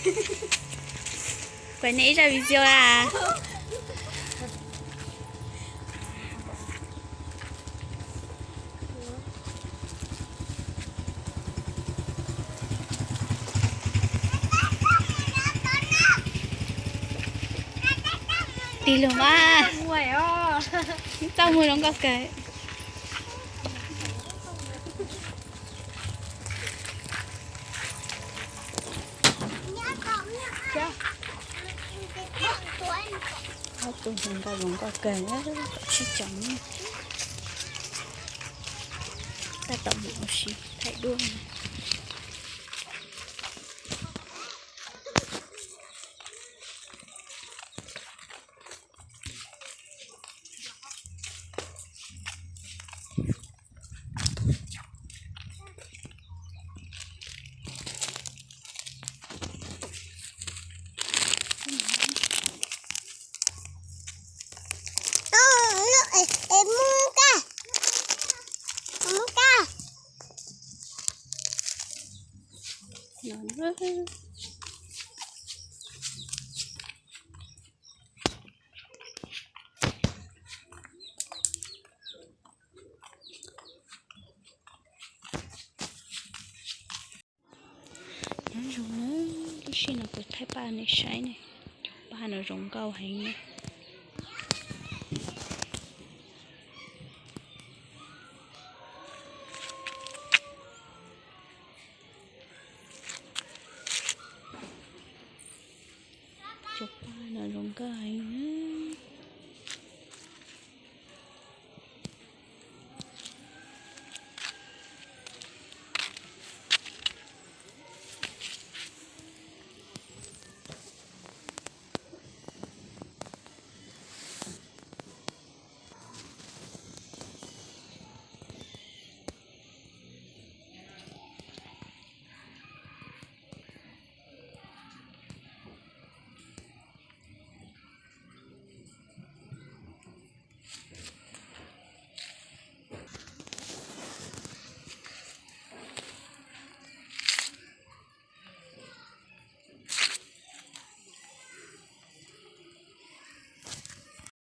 Kuv nej ib zaj video a. Tig lug mas. Txaj muag zoo nkauj kawg. Ob tug zoo nkauj zoo nkauj kawg, tsib caug. Tab tom mus ua si thaij duab. Nyob zoo na, lub sij no kuv thaij paj nej saib ne, cov paj no zoo nkauj heev na. Cov paj no zoo nkauj heev.